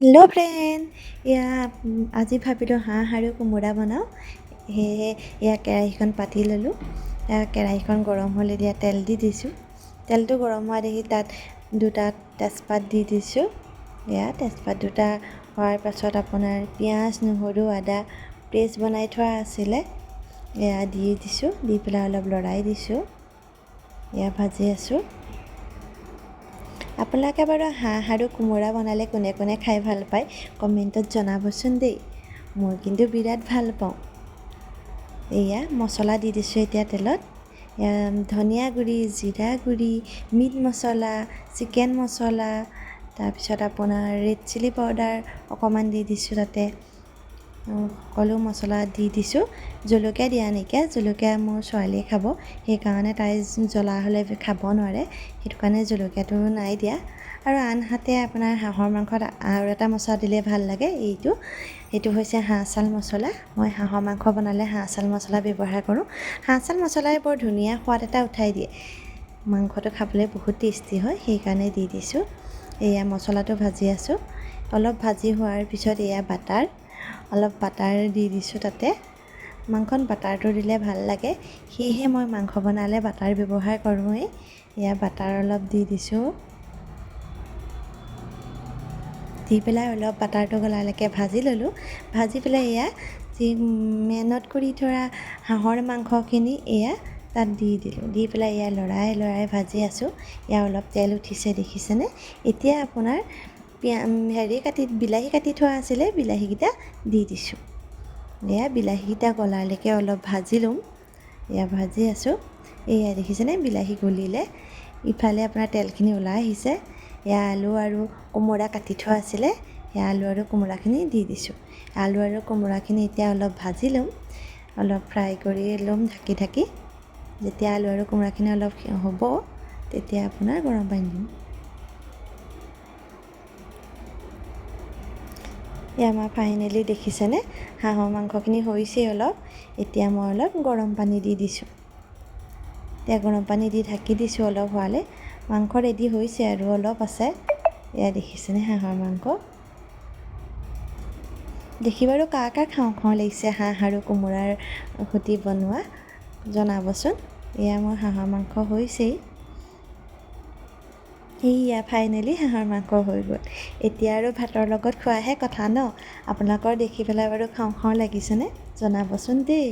Hello' friend, এয়া আজি ভাবিলোঁ হাঁহ আৰু কোমোৰা বনাওঁ। সেয়েহে এয়া কেৰাহীখন পাতি ল'লোঁ। কেৰাহীখন গৰম হ'লে দিয়া তেল দি দিছোঁ। তেলটো গৰম হোৱা দেখি তাত দুটা তেজপাত দি দিছোঁ। এয়া তেজপাত দুটা হোৱাৰ পাছত আপোনাৰ পিঁয়াজ, নহৰু, আদা পেষ্ট বনাই থোৱা আছিলে, এয়া দি দিছোঁ। দি পেলাই অলপ লৰাই দিছোঁ। এয়া ভাজি আছোঁ। আপোনালোকে বাৰু হাঁহ আৰু কোমোৰা বনালে কোনে কোনে খাই ভাল পায় কমেণ্টত জনাবচোন দেই। মই কিন্তু বিৰাট ভাল পাওঁ। এয়া মছলা দি দিছোঁ এতিয়া তেলত। ধনিয়া গুড়ি, জিৰা গুড়ি, মিট মছলা, চিকেন মছলা, তাৰপিছত আপোনাৰ ৰেড চিলি পাউডাৰ অকণমান দি দিছোঁ তাতে। সকলো মছলা দি দিছোঁ। জলকীয়া দিয়া নাইকিয়া, জলকীয়া মোৰ ছোৱালীয়ে খাব, সেইকাৰণে তাই জ্বলা হ'লে খাব নোৱাৰে, সেইটো কাৰণে জলকীয়াটো নাই দিয়া। আৰু আনহাতে আপোনাৰ হাঁহৰ মাংসত আৰু এটা মছলা দিলে ভাল লাগে, এইটো সেইটো হৈছে হাঁহ চাল মছলা। মই হাঁহৰ মাংস বনালে হাঁহ চাল মছলা ব্যৱহাৰ কৰোঁ। হাঁহ চাল মছলাই বৰ ধুনীয়া সোৱাদ এটা উঠাই দিয়ে, মাংসটো খাবলৈ বহুত টেষ্টি হয়, সেইকাৰণে দি দিছোঁ। এয়া মছলাটো ভাজি আছোঁ। অলপ ভাজি হোৱাৰ পিছত এয়া বাটাৰ, অলপ বাটাৰ দি দিছোঁ তাতে। মাংসত বাটাৰটো দিলে ভাল লাগে, সেয়েহে মই মাংস বনালে বাটাৰ ব্যৱহাৰ কৰোঁৱেই। এয়া বাটাৰ অলপ দি দিছোঁ। দি পেলাই অলপ বাটাৰটো গলালৈকে ভাজি ল'লোঁ। ভাজি পেলাই এয়া যি মেৰিনেট কৰি থোৱা হাঁহৰ মাংসখিনি এয়া তাত দি দিলোঁ। দি পেলাই এয়া লৰাই লৰাই ভাজি আছোঁ। এয়া অলপ তেল উঠিছে, দেখিছেনে? এতিয়া আপোনাৰ হেৰি কাটি বিলাহী কাটি থোৱা আছিলে, বিলাহীকেইটা দি দিছোঁ। এয়া বিলাহীকেইটা গলালৈকে অলপ ভাজি ল'ম। এয়া ভাজি আছোঁ। এয়া দেখিছেনে বিলাহী গলিলে। ইফালে আপোনাৰ তেলখিনি ওলাই আহিছে। এয়া আলু আৰু কোমোৰা কাটি থোৱা আছিলে, এয়া আলু আৰু কোমোৰাখিনি দি দিছোঁ। আলু আৰু কোমোৰাখিনি এতিয়া অলপ ভাজি ল'ম, অলপ ফ্ৰাই কৰি ল'ম ঢাকি ঢাকি। যেতিয়া আলু আৰু কোমোৰাখিনি অলপ হ'ব তেতিয়া আপোনাৰ গৰম পানী দিম। এয়া আমাৰ ফাইনেলি দেখিছেনে হাঁহৰ মাংসখিনি হৈছেই অলপ। এতিয়া মই অলপ গৰম পানী দি দিছোঁ। এতিয়া গৰম পানী দি ঢাকি দিছোঁ অলপ হোৱালৈ। মাংস ৰেডি হৈছে আৰু অলপ আছে। এয়া দেখিছেনে হাঁহৰ মাংস দেখি বাৰু কাৰ কাৰ খাওঁ খাওঁ লাগিছে হাঁহ আৰু কোমোৰাৰ সৈতে বনোৱা জনাবচোন। এয়া মোৰ হাঁহৰ মাংস হৈছেই। এইয়া ফাইনেলি হাঁহৰ মাংস হৈ গ'ল। এতিয়া আৰু ভাতৰ লগত খোৱাহে কথা ন। আপোনালোকৰ দেখি পেলাই বাৰু খাওঁ খাওঁ লাগিছেনে জনাবচোন দেই।